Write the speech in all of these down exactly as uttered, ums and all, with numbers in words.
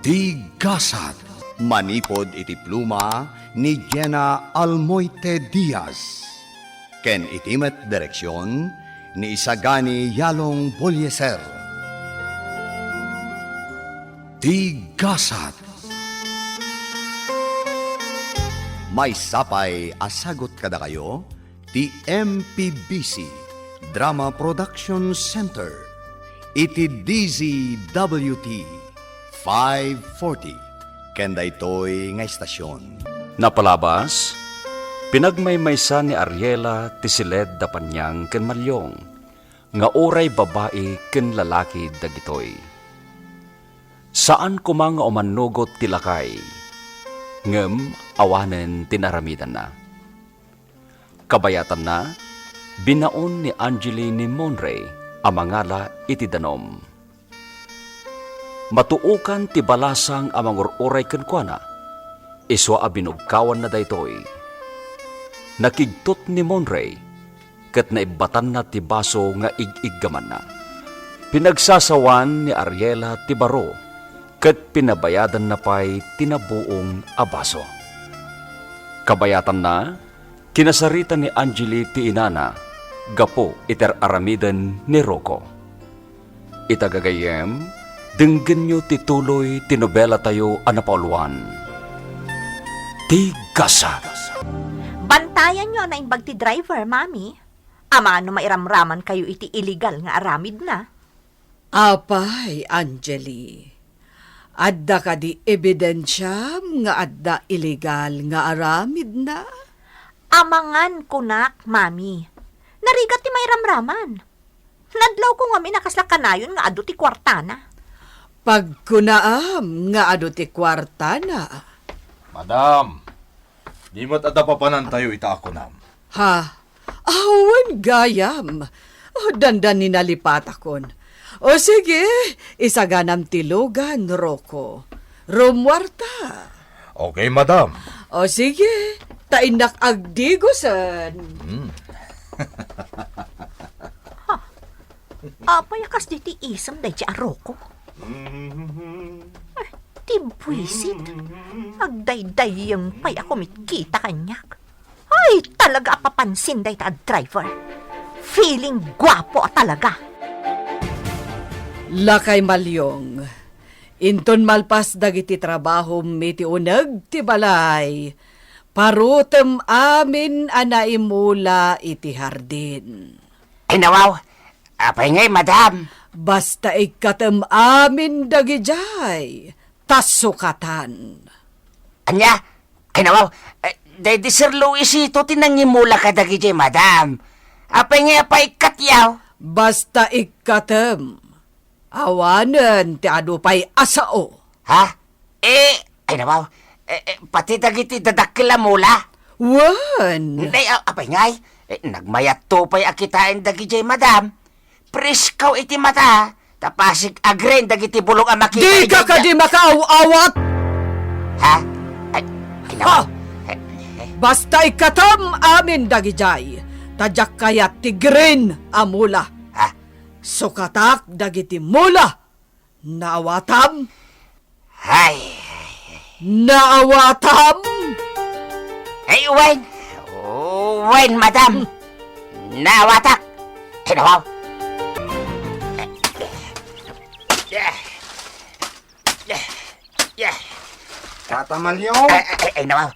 Ti Gasat. Manipud iti pluma ni Jena Almoite Diaz, ken iti met direksion ni Isagani Yalong Bolieser. Ti Gasat. Maysa pay a sagut kadakayo ti M P B C Drama Production Center iti D Z W T five forty ken daytoy nga estasion. Napalabas, pinagmaymaysa ni Ariela ti siled da Paniang ken Maliong nga uray babai ken lalaki dagitoy. Saan koma nga umannugot ti lakay, ngem awanen ti naaramidanna. Kabayatanna, binaon ni Angeli ni Monray a mangala iti danum. Matuokan ti balasang a mangur-uray kenkuana, isu a binugkawanna daytoy. Nakigtot ni Monray ket naibbatanna ti baso nga ig-iggamanna. Pinagsasawan ni Ariela ti baro ket pinabayadanna pay ti nabuong a baso. Kabayatanna, kinasarita ni Angeli ti inana gapu iti ar-aramiden ni Rocco. Ita gagayyem, denggenyo ti tuloy ti nobelatayo a napauluan, Ti Gasat. Bantayanyo a naimbag ti driver, Mami. Amangan no mairamramankayo iti illegal nga aramidna. Apay, Angeli, adda kadi ebidensiam nga adda illegal nga aramidna? Amangan kunak, Mami. Narigat ti mairamraman. Nadlawko ngamin a kasla kanayon nga adu ti kuartana. Pagkunaam nga adu ti kuartana. Madam, di met adda papanantayo ita a kunam. Ha? Awan gayam. Oh, dandan ni nalipatakon. O sige, isaganam ti lugan, Rocco. Rumuarta. Okay, madam. O sige, ta innak agdigosen. Hmm. Apay a kas diti isem daydi a Rocco? Ay, ti buisit. Agdaydayyem pay a kumitkita kaniak. Ay, talaga a papansin dayta a driver. Feeling guapo a talaga. Lakay Maliong, inton malpas dagiti trabahom iti uneg ti balay, parutem amin a naimula iti hardin. Ay, nawaw. Apay ngay, madam? Basta ikkatem amin dagidiay, ta sukatan. Ania? Ay, nawaw. Eh, daydi Sir Luisito ti nangimula kadagidiay, madam. Apay ngay a paikkat yaw? Basta ikkatem. Awanen ti adu pay a sao. Ha? Eh, ay, nawaw. Eh, eh, pati dagiti dadakkel a mula? Wen. Nay, a-, apay ngay? Eh, nagmayatto pay a kitaen dagidiay, madam. Presko iti mata, ta pasig agren dagiti bulong a makita. Dika kadi makaaw-awat! Ha? Ay, ay, nawaw. Ha? Eh, eh. Basta ikkatem amin dagidiay, ta diak kayat ti green a mula. Ha? Sukatak dagiti mula. Naawatam? Hay. Naawatam? Ay, wen. Wen, madam. Naawatak. Ay, nawaw. Tata Malio? Ay, ay, ay, nawaw.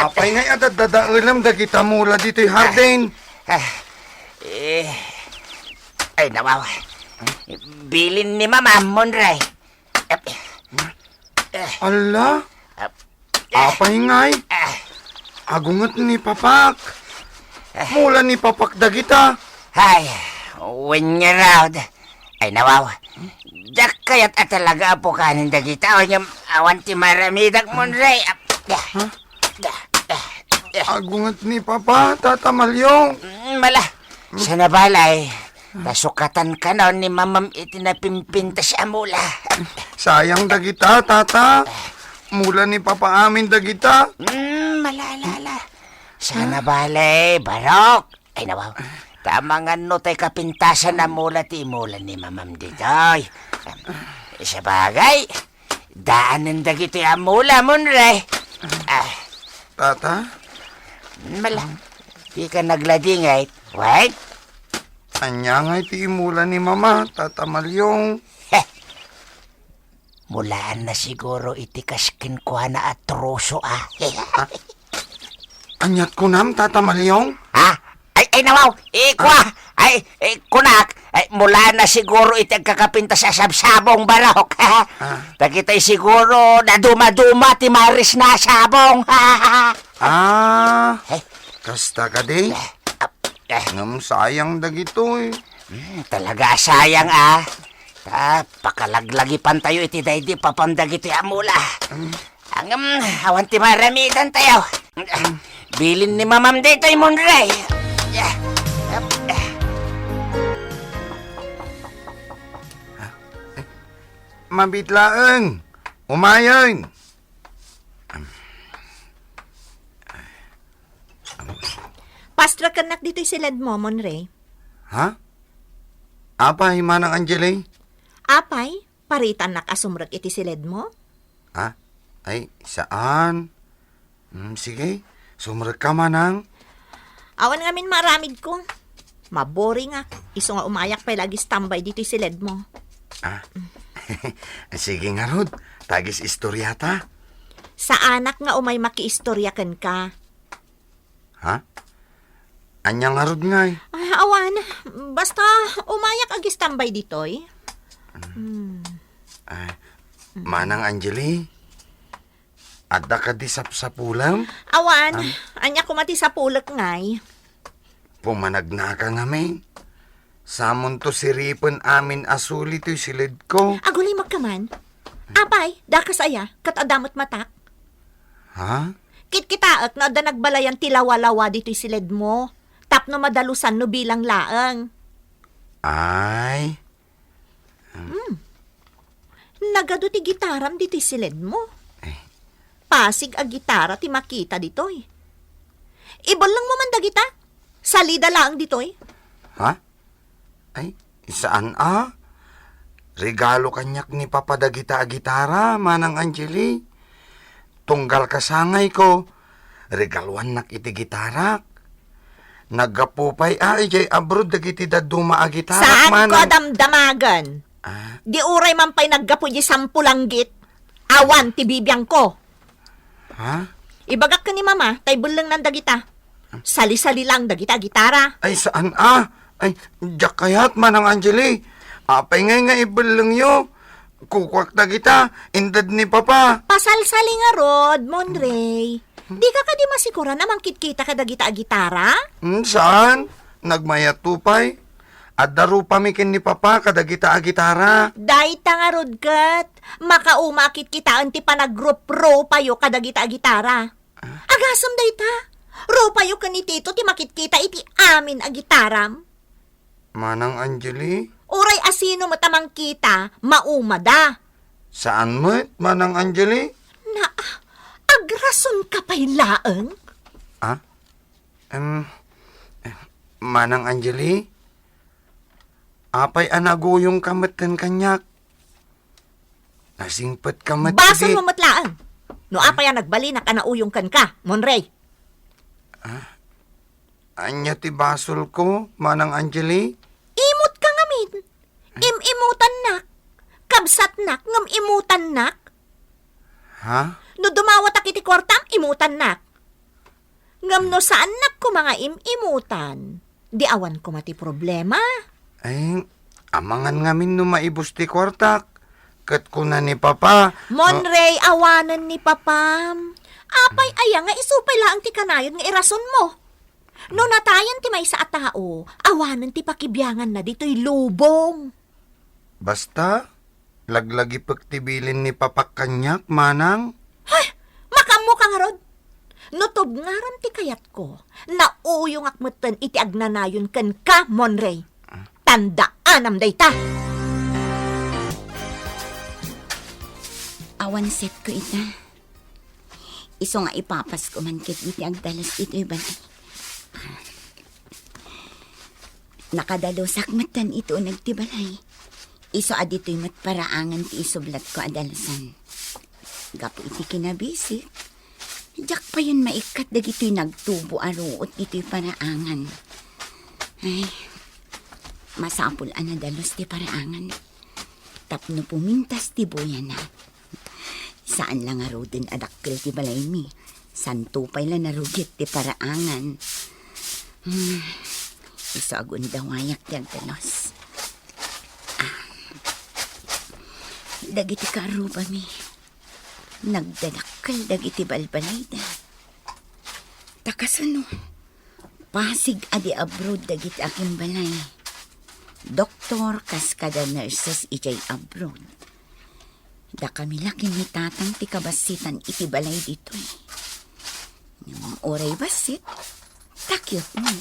Apay ngay a daddadaelem dagita mula ditoy hardin? Ah, eh, ay, nawaw. Bilin ni Mama, Monray. Alla? Apay ngay? Agunget ni Papak. Mula ni Papak dagita. Ay, wen ngarud. Ay, nawaw. Diak kayat a talaga a pukanen dagita, ngem awan ti maramidak, Monray. Huh? Agunget ni Papa, Tata Malio. Mm, mala. Saan a balay, ta sukatan kanon ni Mamam iti napimpintas a mula. Sayang dagita, Tata. Mula ni Papa amin dagita. Mm, mala, ala, ala. Saan a balay, Barok. Ay, nawaw. Ta amangan no tay kapintasan a mula ti imula ni Mamam ditoy. Sa bagay, Daanen dagitoy a mula, Monre. Ah, Tata? Mala, dika nagladingit. Wait. Ania ngay ti imula ni Mama, Tata Malyong? Heh. Mulaan na siguro iti kas kenkuana a troso, ah. Ah, aniat kunam, Tata Malyong? Ha? Ay, ay, nawaw! Ikua! Ah. Ay, ay, kunak! Ay, mulaan na siguro iti agkakapintas a sabsabong barok. Ah. Dagitoy siguro nadumaduma ti maris na sabong. Ah, Eh. Kasta kadi? Eh, ap-, eh. Ngem sayang dagitoy. Hmm, talaga a sayang, ah. Ta, pakalaglagipan tayo iti daydi papam dagitoy a mula. Hmm. Ngem, awan ti maramidan tayo. Bilin ni Mamam ditoy, Monre. Yeah. Ap-, eh. Mabitlaeng. Umayen. Pastrakennak ditoy siledmo, Monre. Ha? Apay, Manang Angeli? Apay, paritannak a sumrek iti siledmo? Ha? Ay, saan. Hmm, sige, sumrekka, Manang. Awan ngamin maaramidko. Maboringak, isu nga umayak pay la agistambay ditoy siledmo. Ah. Sige ngarud, ta agis-istoriata. Saanak nga umay makiistoria kenka. Ha? Ania ngarud ngay? Ay, awan. Basta, umayak agistambay ditoy. Hmm. Ay, Manang Angeli, adda kadi sapsapulem? Awan. Am? Ania koma ti sapulek ngay? Pumanagnaka ngamin. Samonto siripen amin a suli toy siledko. Agulimekka man. Apay, dakas aya, ket adda met matak? Ha? Kitkitaek no adda nagbalayan ti lawalawa ditoy siledmo. Tapno madalusan no bilang laeng. Ay. Hmm. Nagadu ti gitaram ditoy siledmo. Eh. Pasig a gitara ti makita ditoy. Ibellengmo man dagita. Salida laeng ditoy. Ha? Ay, saan a? Regalo kaniak ni Papa dagita a gitara, Manang Angeli. Tunggal kasangayko, regaluannak iti gitarak. Naggapu pay a idiay abroad dagiti dadduma a gitarak, Saanko a Manang. Damdamagen. Ah. Di uray man pay naggapu idiay sampulanggit, awan ti bibiangko. Ha? Ibagak ken ni Mama, ta ibellengnan dagita. Sali-sali lang dagita a gitara. Ay, saan a? Ay, diak kayat, Manang Angeli. Apay ngay nga ibellengyo? Kukuak dagita, inted ni Papa. Pasalsali ngarud, Monrey. Dika kadi masikuran a mangkitkita kadagita a gitara? Hmm, saan? Nagmayat to pay. Adda rupami ken ni Papa kadagita a gitara. Dayta ngarud ket, makauma a kitkitaen ti panagrupropayo kadagita a gitara. Ah? Agasem dayta. Rupayo ken ni Tito ti makitkita iti amin a gitaram. Manang Angeli? Uray asino met a mangkita, maumada. Saan met, Manang Angeli? Na, agrasonka pay laeng? Ah? Em, eh, Manang Angeli? Apay a naguyongka metten kaniak? Nasingpetka met idi. Basolmo met laeng. No apay a nagbalinak a nauyong kenka, Monrey. Ah? Ania ti basolko, Manang Angeli? Imutka ngamin. Im-imutannak. Kabsatnak ngem imutannak. Ha? No dumawatak iti kuartam, imutannak. Ngem no saannak koma nga im-imutan, di awan koma ti problema. Ay, amangan ngamin no maibus ti kuartak. Ket kuna ni Papa, Monrey, awanen ni Papam. Apay aya nga isu pay laeng ti kanayon nga irasonmo? No natayen ti maysa a tao, awanen ti pakibianganna ditoy lubong. Basta, laglagipek ti bilin ni Papak kaniak, Manang. Hay! Makaammoka ngarud! No tubngarem ti kayatko, nauyongak metten iti agnanayon kenka, Monrey. Tandaanam dayta! Awan setko ita. Isu nga ipapasko man ketdi ti agdalas ditoy balay. Nakadalusak metten iti uneg ti balay. Isu a ditoy met paraangan ti isublatko a dalusan. Gapu iti kinabisik, diak payen maikkat dagitoy nagtubo a ruot ditoy paraangan. Ay, masapul a nadalus ti paraangan. Tapno pumintas ti buyana. Saan la ngaruden a dakkel ti balaymi. Santo pay la narugit ti paraangan. Hmm, isu a gundawayak ti agdanos. Ah, dagiti karrubami, nagdadakkel dagiti balbalayda. Ta kasano? Pasig a di abroad dagiti agimbalay. Doktor kas kada nurses idiay abroad. Dakami la ken ni Tatang ti kabassitan iti balay ditoy. Ngem uray bassit, ta cute met.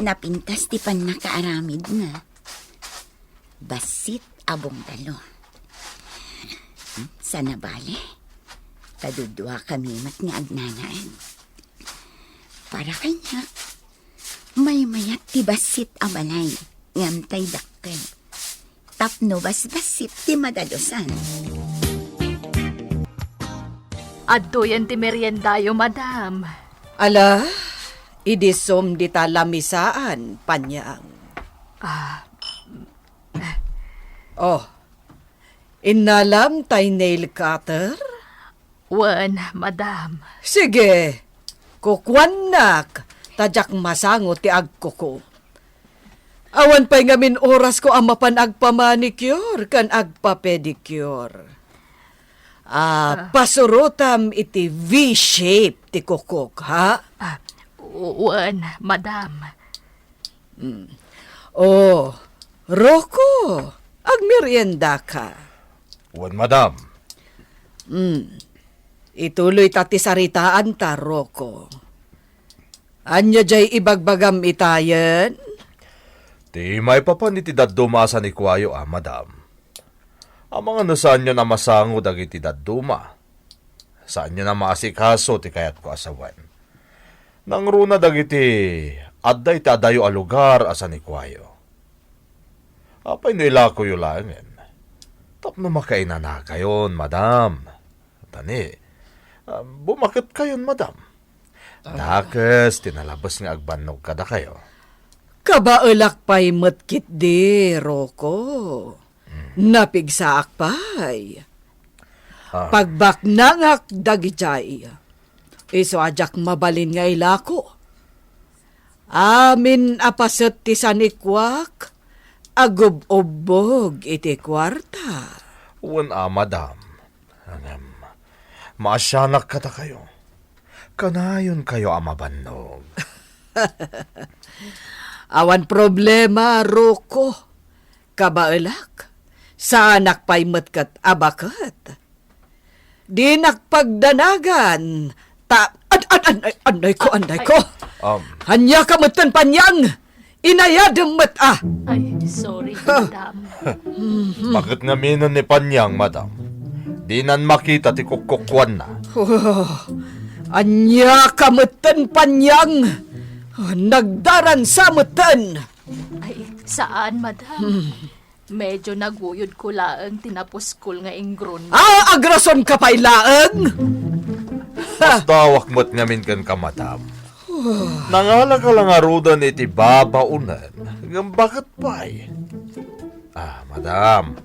Napintas ti pannakaaramidna. Bassit a bungtalo. Sana bale, ta duduakami met nga agnanaed. Para kaniak, maymayat ti bassit a balay nga amtay dakkel. Tapno basbassit ti madalusan. Adtoyen ti meriendayo, madam. Ala, idisum dita lamisaan, Panyang. Ah. Oh, innalam tay nail cutter? Wen, madam. Sige, kukuannak, ta diak masango ti agkuko. Awan pay ngamin orasko a mapan agpamanicure ken agpapedicure. Ah, Ah. Pasurotam iti V-shape ti kukok, ha? Ah, wen, madam. Mm. Oh, Rocco, agmeriendaka. Wen, madam. Mm. Ituloy ta ti saritaanta, Rocco. Ania jay ibagbagam itayen? Ti maipapan iti dadduma a sanikuayo, a, madam. Amangan no saanyon a masango dagiti dadduma. Saanyon a maasikaso ti kayatko a sawen. Nangruna dagiti adda iti adayo a lugar a sanikuayo. Apay no ilakoyo laengen? Tapno makainanakayon, madam. Tani, ah, bumaketkayon, madam. Ah. Dakes ti nalabes nga agbannog kadakayo. Kabaelak pay met ketdi, Rocco. Hmm. Napigsaak pay. Ah. Pagbaknangak dagijay. Isu a diak mabalin nga ilako. Amin a paset ti sanikuak, agub-ubbog iti kuarta. Wen a, madam. Ngem, maasianak kadakayo. Kanayonkayo a mabannog. Awan problema, Rocco. Kabaelak, saanak pay met ket a baket. Dinak pagdanagan, ta, an-, an-, an-, an-, annay ko, annay ko. Ay. Um. Ania ka metten, Panyang? Inayadem met, ah. Ay, sorry, madam. Baket ngamin ni Panyang, madam? Dinan makita ti kukkukuanna. Oh, ania ka metten, Panyang? Nagdaransa metten. Ay, saan, madam. Hmm. Medyo naguyodko laeng ti napuskol nga ingron. Ah, agrasonka pay laeng? Masdaawak met ngamin kenka, madam. Nangalaka la ngaruden iti babaonen, ngem baket pay? Ah, madam,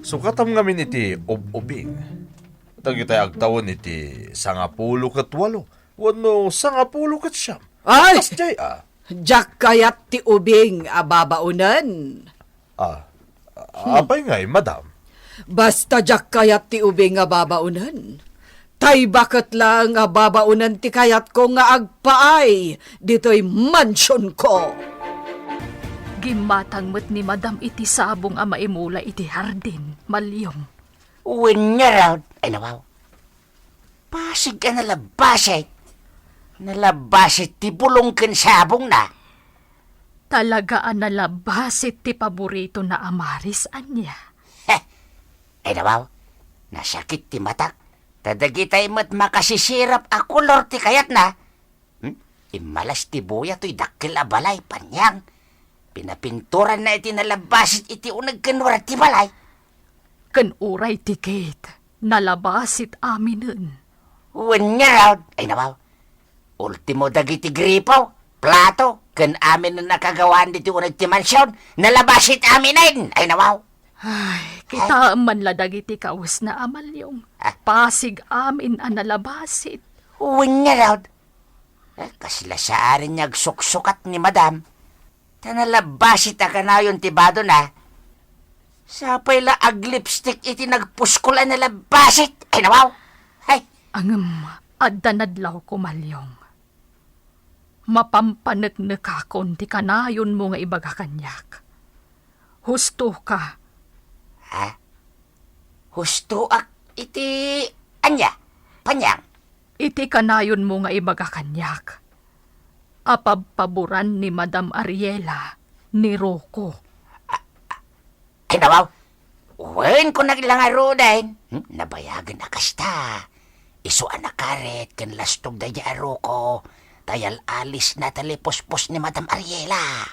sukatam ngamin iti ub-ubing. Dagitay agtawen iti sangapulo ket walo wenno sangapulo ket siam. Ay! Kasdiay, ah. Diak kayat ti ubing a babaonen. Ah, hmm. Apay ngay, madam? Basta diak kayat ti ubing a babaonen. Tay baket laeng a babaonen ti kayatko nga agpaay ditoy mansionko. Gimmatang met ni madam iti sabong a maimula iti hardin, Malyong. Wen ngarud, ay, nawaw. Pasig a nalabasit. Nalabasit ti bulong ken sabongna. Talaga a nalabasit ti paboritona a Maris, ania? Heh! Ay, nawaw, nasakit ti matak. Ta dagitay met makasisirap a kolor ti kayatna. Hmm? Immalas ti buya toy dakkel a balay, Panyang. Pinapinturanna iti nalabasit iti uneg ken wara ti balay. Ken uray ti gate. nalabasit aminen. Wen ngarud, ay nawaw. Ultimo dagiti gripo, plato, ken aminen a kagawaan ditoy uneg ti mansion, nalabasit aminen, ay nawaw. Ay, kitaem man la dagiti kawesna, Amaliong. Ah. Pasig amin a nalabasit. Wen ngarud. Eh, kasla saan nga agsuksukat ni Madam. Ta nalabasit a kanayon ti badona. Sapay la aglipstick iti nagpuskol a nalabasit. Ay, nawaw. Ay. Ngem, adda nadlawko, Maliong. Mapampaneknekakon ti kanayonmo nga ibaga kaniak. Hustoka. Ha? Hustoak iti ania? Paniang? Iti kanayonmo nga ibaga kaniak a pabpaboran ni Madam Ariela ni Rocco. Ay, nawaw. Wen, kunak la ngaruden. Hmm, nabayagen a kasta. Isu a nakarit ken lastog daydiay a Rocco, ta yal-alisna ti lipuspos ni Madam Ariela.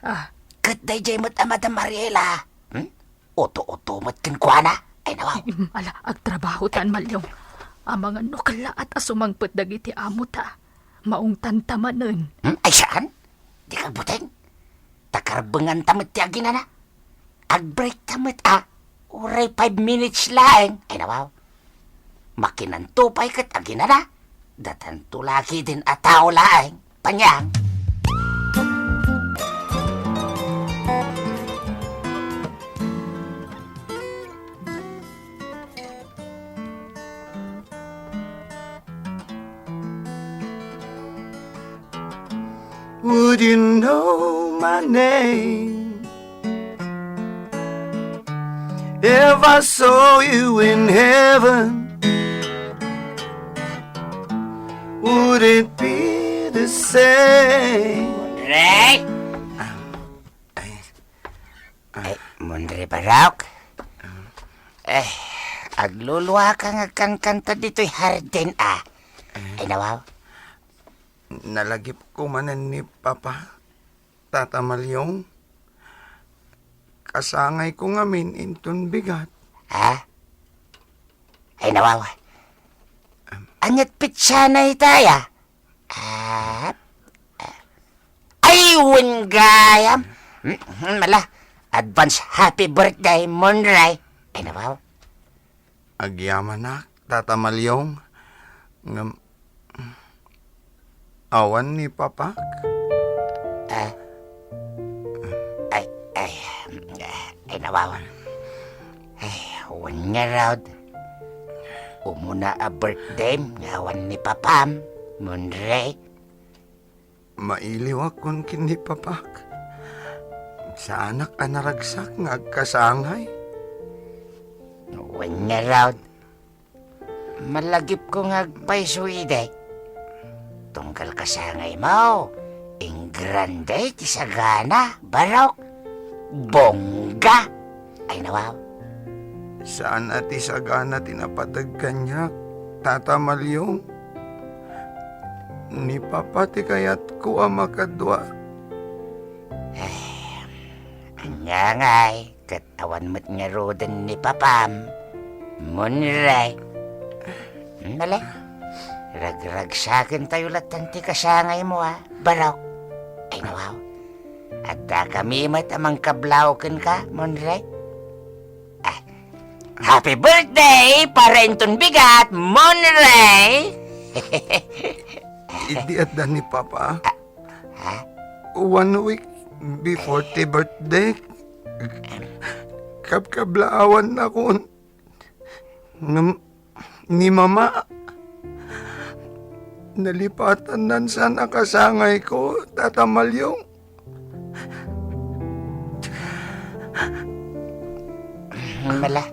Ah. Ket daydiay met a Madam Ariela, hmm? Uto-uto met kenkuana. Ay, nawaw. Ala, agtrabahotan, Maliong. Amangan no kallaat a sumangpet dagiti amota. Maungtanta manen. Hmm? Ay, saan? Dika agbuteng. Ta karbenganta met ti aginana. Agbreakta met a. Uray five minutes laeng. Ay, nawaw. Makinanto pay ket aginana. Datanto la ketdin a tao laeng. Paniang. Would you know my name? If I saw you in heaven, would it be the same? Monrey! Ay. Ay, Monrey Barok. Eh, agluluaka nga agkankanta ditoy hardin, ah. Ay, nawaw. Nalagipko manen ni Papa, Tata Maliong. Kasangayko ngamin inton bigat. Ha? Ay, nawaw. Ania't petsana itay, ah? Ah, ay, wen gayam. Mm, mm, ala, advance happy birthday, Monrey. Ay, nawaw. Agyamanak, Tata Maliong, ngem awan ni Papak. Ah. Ay, ay, ay, nawaw. Ay, wen ngarud. Umuna a birthday nga awan ni Papam, Monrey. Mailiwakon ken ni Papak. Saanak a naragsak nga agkasangay. Wen ngarud. Malagipko nga agpayso idi. Tunggal kasangaymo, ingrande ti sagana, Barok. Bongga! Ay, nawaw. Saan a ti sagana ti napateg kaniak, Tata Maliong. Ni Papa ti kayatko a makadua. Ay, ania ngay, ket awan met ngaruden ni Papam, Monrey. Mali. Ragragsakentayo latten ti kasangaymo, a, Barok. Ay, nawaw. Addakami met a mangkablaaw kenka, Monrey. Ah, happy birthday para inton bigat, Monrey! Idi adda ni Papa. Ah, ha? One week before ti birthday, kabkablaawan nakon. Ngem ni Mama, nalipatannan saan a kasangayko, Tata Maliong. Mala.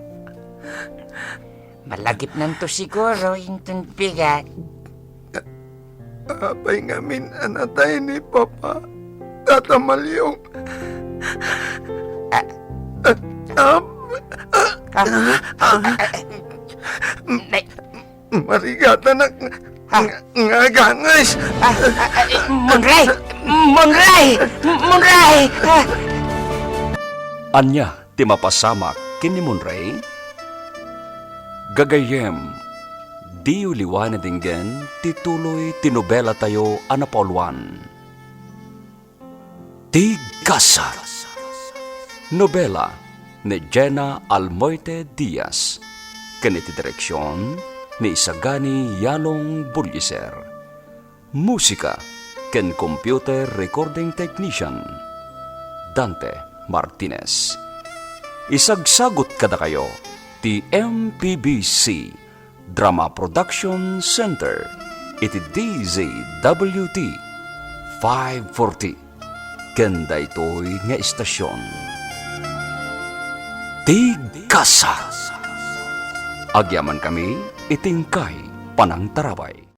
Malagipnanto siguro inton bigat. Apay ngamin a natay ni Papa, Tata Maliong? Ah. Ah, ah, ah, ah, ah, ah, ah, Marigatanak nga, nga aganges. Ah, ah, ah, eh, Monrey! Monrey! Monrey! Ah! Ania ti mapasamak ken ni Monrey? Gagayyem, diyo liwan a denggen ti tuloy ti nobelatayo a napauluan. Ti Gasat. Nobela ni Jenna Almoite Diaz. Ken iti direksion ni Isagani Yalong Bullieser. Musika ken computer recording technician, Dante Martinez. Isagsagut kadakayo ti M P B C Drama Production Center iti D Z W T five forty ken daytoy nga estasion. Ti Gasat. Agyamankami iti inkay panangtarabay.